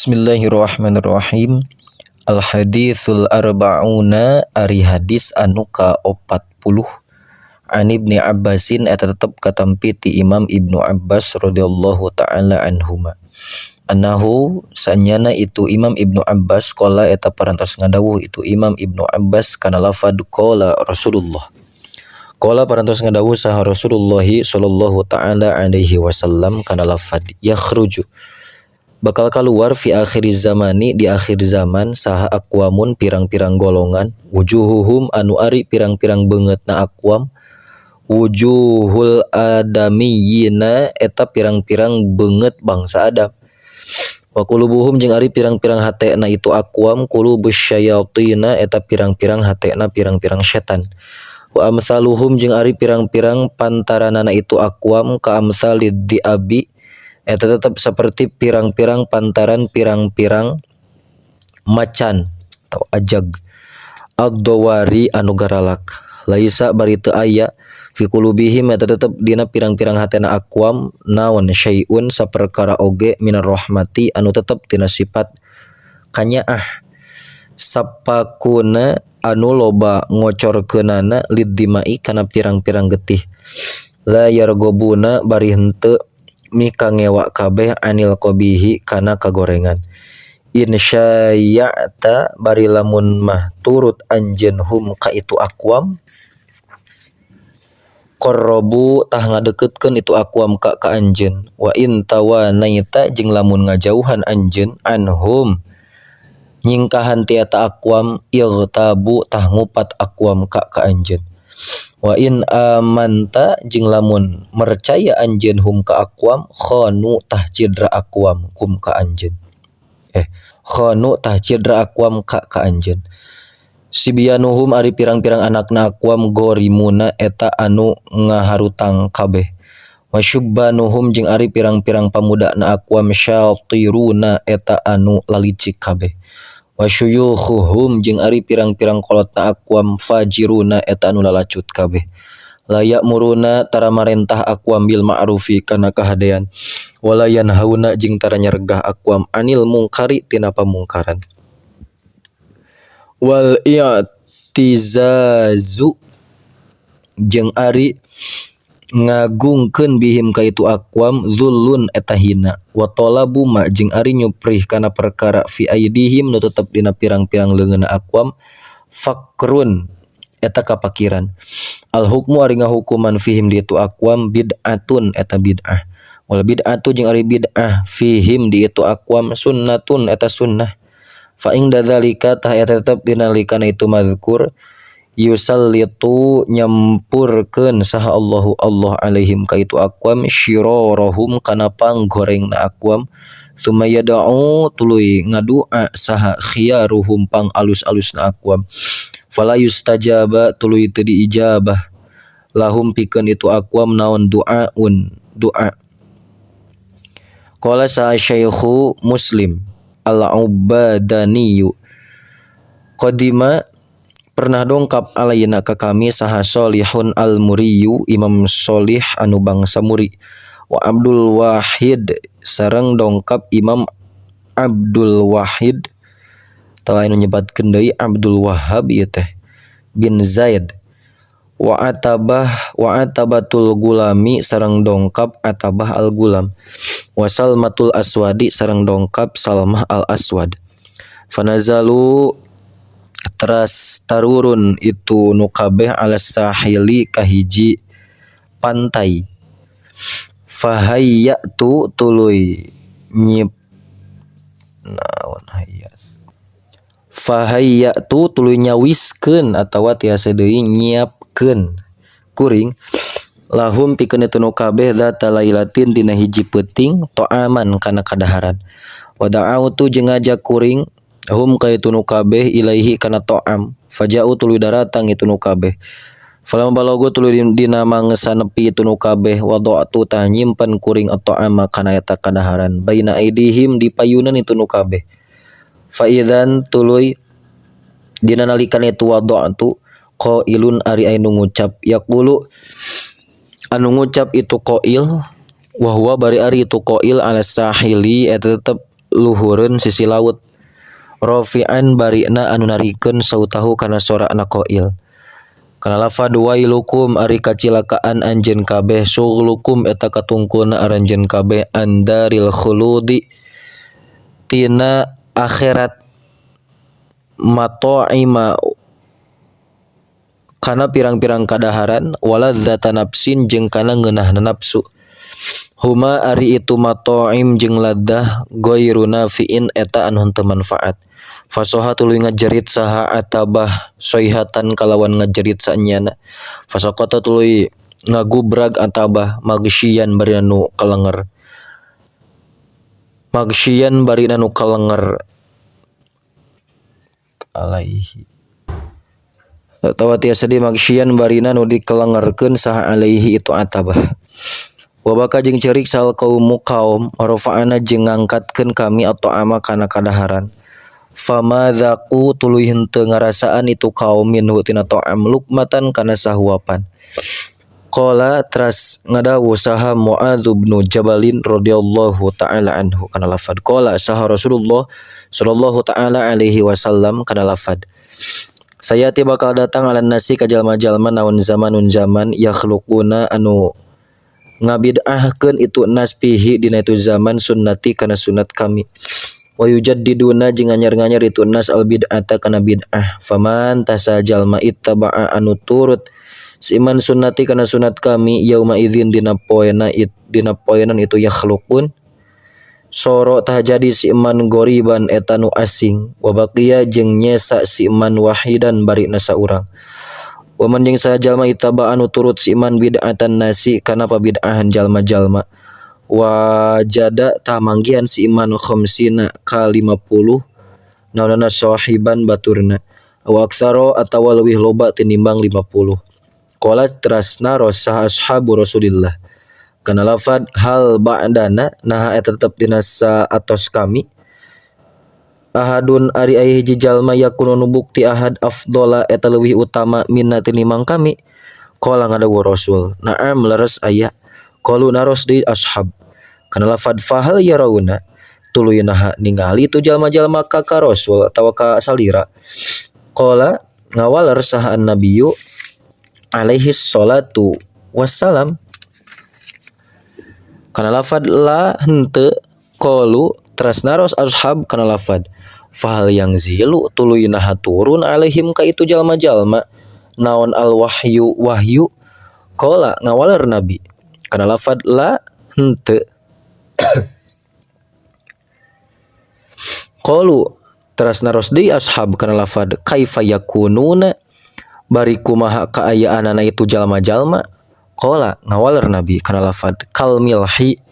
Bismillahirrahmanirrahim. Al haditsul arba'una ari hadis anu ka 40 an Ibni Abbasin eta tetep katampi ti Imam Ibnu Abbas radhiyallahu taala anhuma. Annahu sanyana itu Imam Ibnu Abbas qala eta parantos ngadawuh itu Imam Ibnu Abbas kana lafad qala Rasulullah. Qala parantos ngadawuh saha Rasulullah sallallahu taala alaihi wasallam kana lafad yakhruju bakal kaluar fi akhir zamani di akhir zaman saha aqwamun pirang-pirang golongan wujuhuhum anu ari pirang-pirang beungeutna aqwam wujuhul adamiyina eta pirang-pirang beungeut bangsa Adam wa qulubuhum jeung ari pirang-pirang hatena itu aqwam qulubus syayatina eta pirang-pirang hatena pirang-pirang setan wa amsaluhum jeung ari pirang-pirang pantaranana itu aqwam ka amsalid diabi eta tetap seperti pirang-pirang pantaran pirang-pirang macan atau ajag ad-dawari anu garalak laisa bari teu aya fi qulubihim eta tetep dina pirang-pirang hatena aqwam naon syai'un saperkara oge minar rahmati anu tetep tina sifat kanyaah sapakuna anu loba ngocorkeunana lid-dimai kana pirang-pirang getih la yargobuna bari henteu mika ngewa kabeh anil qabihi kana kagorengan in syaya'ta bari lamun mah turut anjeun hum ka itu aqwam qarrabu tah ngadeukeutkeun itu aqwam ka ka anjeun wa in tawanaita jeung lamun ngajauhan anjeun anhum nyingkahan ti eta aqwam ightabu tah ngupat aqwam ka ka anjeun wa in amanta jeung lamun mercaya anjeun hum ka aqwam khanu tah cidra aqwam kum ka anjeun khanu tah cidra aqwam ka ka anjeun sibyanuhum ari pirang-pirang anakna aqwam gorimuna eta anu ngaharutang kabeh wa syubbanuhum jeung ari pirang-pirang pamudana aqwam syatiruna eta anu lalicik kabeh wa syuyukhuhum jeung ari pirang-pirang kolotna aqwam fajiruna eta anu lalacut kabeh la ya'muruna tara marentah aqwam bil ma'rufi kana kahadean wala yanhauna jeung tara nyergah aqwam anil mungkari tina pamungkaran wal i'tizazu jeung ari ngagungkeun bihim ka itu aqwam dzullun eta hina wa talabu ma jeung ari nyuprih kana perkara fi aidihim nu tetep dina pirang-pirang leungeunna aqwam fakrun eta kapakiran al hukmu ari ngahukuman fihim di itu aqwam bid'atun eta bid'ah wal bid'atu jeung ari bid'ah fihim di itu aqwam sunnatun eta sunnah fa ing dzalika tah eta tetep dina nalikana itu mazkur yusallitu nyampurkeun saha Allahu Allah alaihim ka itu aqwam syirarahum kana panggorengna aqwam summa yad'u tuluy ngadua saha khiyaruhum pang alus-alusna aqwam fala yustajaba tuluy teu diijabah lahum pikeun itu aqwam naon duaun doa. Qala sa syaikhu Muslim al-Ubadaniyu qadima pernah dongkap alayna ka kami saha Solihun al-Muriyu Imam Solih anu bangsa Muri wa Abdul Wahid sareng dongkap Imam Abdul Wahid atawa anu nyebatkeun deui Abdul Wahhab ieu teh bin Zaid wa atabah wa atabatul gulami sareng dongkap Atabah al-Gulam wa Salmatul Aswadi sareng dongkap Salmah al-Aswad fanazalu teras tarurun itu nu kabeh ala sahili kahiji pantai fahayyatu tuluy nyip naon hayyat fahayyatu tuluy nyawiskeun atawa tiasa deui nyiapkeun kuring lahum pikeun itu nu kabeh dzata lailatin dina hiji peuting ta'aman kana kadaharan wa da'autu jeung ngajak kuring hum ka itu nu kabeh ilaihi kana ta'am faja'u tuluy daratang itu nu kabeh falamma balagu tuluy dina mangsa nepi itu nu kabeh wada'tu tah nyimpen kuring at-ta'ama kana eta kadaharan baina aidihim di payunan itu nu kabeh fa idzan tuluy dina nalikan itu wada'tu qailun ari anu ngucap yaqulu anu ngucap itu qail wa huwa bari ari itu qail ala sahili eta tetep luhureun sisi laut rafi'an barina anu narikeun sautahu kana sorana qail kana lafad wailukum ari kacilakaan anjeun kabeh syughlukum eta katungkulna aranjeun kabeh andaril khuludi tina akhirat mato'ima kana pirang-pirang kadaharan waladzata nafsin jeung kana ngeunahna nafsu huma ari itu mato'im jeung ladzah ghairu nafi'in eta anu henteu manfaat fasoha tuluy ngajerit saha atabah soihatan kalawan ngajerit saenyana fasaqata tuluy ngagubrag atabah magsyian bari anu kalenger magsyian bari anu kalenger alaihi atawa tiasa di magsyian barina nu dikelengerkeun saha alaihi itu atabah wabaka jeung ceurik sal kaumu kaum rafa'ana jeung ngangkatkeun kami atau ama kana kadaharan fama dzaqu tuluy henteu ngarasaan itu kaum minhu tina ta'am lukmatan kana sahuapan qala teras ngadawuh saha Muadz bin Jabalin radhiyallahu ta'ala anhu kana lafad qala saha Rasulullah sallallahu ta'ala alaihi wasallam kana lafad sayati bakal datang alan nasi ka jalma-jalma naon zamanun zaman yakhluquna anu ngabid'ahkeun itu nas fihi dina itu zaman sunnati kana sunat kami wa yujaddiduna jeung nganyar-nganyar itu nas al bid'ata kana bid'ah faman tasa jalma ittaba'a anu turut siman sunnati kana sunat kami yauma idzin dina poena dina poenan itu yakhluqun soro tah jadi si iman goriban eta nu asing wa baqiya jeung nyesa si iman wahidan barina saurang wa man jeung saha jalma ittaba anu turut si iman bid'atan nasi kana pabid'ahan jalma-jalma wajada tah manggihan si iman khamsina ka 50 naonana sahiban baturna wa aktsara atawa leuwih loba tinimbang 50 qala teras naros saha ashabu Rasulillah kana lafad hal ba'dana naha eta tetep dina saatos kami ahadun ari aya hiji jalma yakunu nu bukti ahad afdhala eta leuwih utama minna tinimbang kami qala ngadawuh Rasul na'am leres aya qalu naros deui ashab kana lafad fahal yarauna tuluy naha ningali tu jalma-jalma ka Rasul atawa ka salira qala ngawaler saha annabiyyu alaihi sholatu wassalam kana lafad la henteu qalu teras naros ashab kana lafad fahal yang zilu tuluy naha turun alaihim ka itu jalma-jalma naon al wahyu wahyu qala ngawaler nabi kana lafad la henteu qalu teras naros deui ashab kana lafad kaifa yakununa bari kumaha kaayaanana itu jalma-jalma qala ngawaler nabi kana lafad kal milhi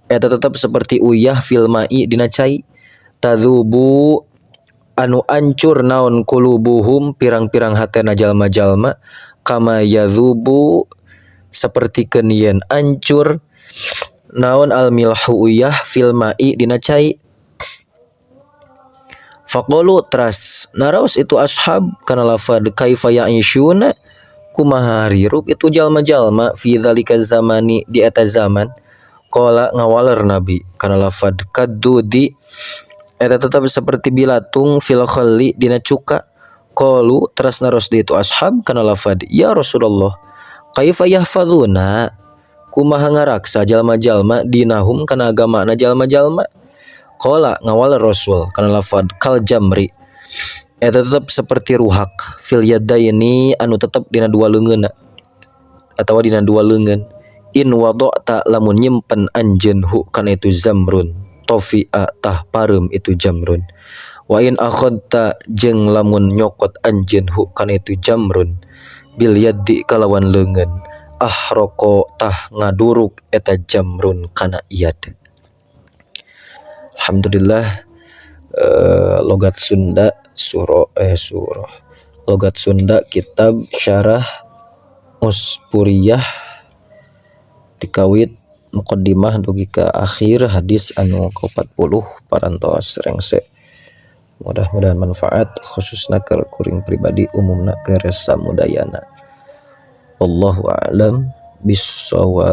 eta tetep seperti uyah fil ma'i dina cai tadzubu anu ancur naon kulubuhum pirang-pirang hatena jalma-jalma kama yadzubu sapertikeun yen ancur naon al milhu uyah fil ma'i dina cai faqalu teras naraos itu ashab kana lafad kaifa ya'ishuna kumaha hirup itu jalma-jalma fi dzalika zamani di eta zaman qala ngawaler nabi kana lafad kadudi eta tetap seperti bilatung fil khalli dina cuka qalu teras naros di itu ashab kana lafad ya Rasulullah kaifa yahfazuna kumaha ngaraksa jalma-jalma dinahum kana agamana jalma-jalma qala ngawaler Rasul kana lafad kal jamri eta tetep seperti ruhak fil yadaini anu tetep dina dua leungeunna atawa dina dua leungeun in wada'ta lamun nyimpen anjeun hu kana itu zamrun tofi'a tah pareum itu jamrun wa in akhadta jeung lamun nyokot anjeun hu kana itu jamrun bil yadi kalawan leungeun ahroko tah ngaduruk eta jamrun kana iyad. Alhamdulillah logat Sunda surah logat Sunda kitab syarah Uspuriyah tikawit muqaddimah dugi ka akhir hadis anu ke-40 parantos rengse. Mudah-mudahan manfaat khususna keur kuring pribadi umumna keur samudayana. Wallahu a'lam bissawab.